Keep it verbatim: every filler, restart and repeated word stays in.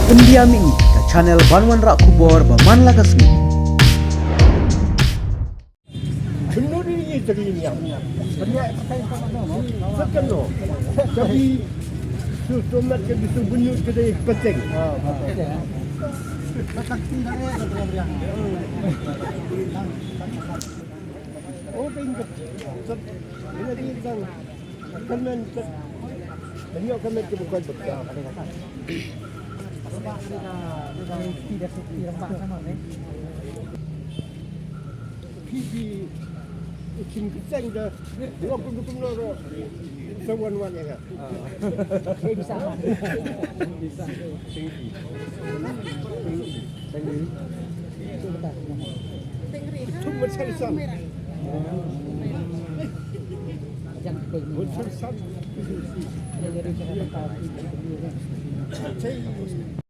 Pyndiam ïa ngi ka channel ban wanrah khubor ba man la ka sngi. Kynnoh ïa ngi tang ïa ngi. Sa kynnoh. Ka bi su tomat ka bi su bunyut ka dei pateng. Oh, thank you. Sa ina di tang. Kynmen ka. Kynnoh kynmen ka bukan betul. Phi phi u chim kyrteng da. Dei kum dei kumno ruh. Sa wan wan ïa nga. Thank you. Thank you. Tum masal sam. Masal sam.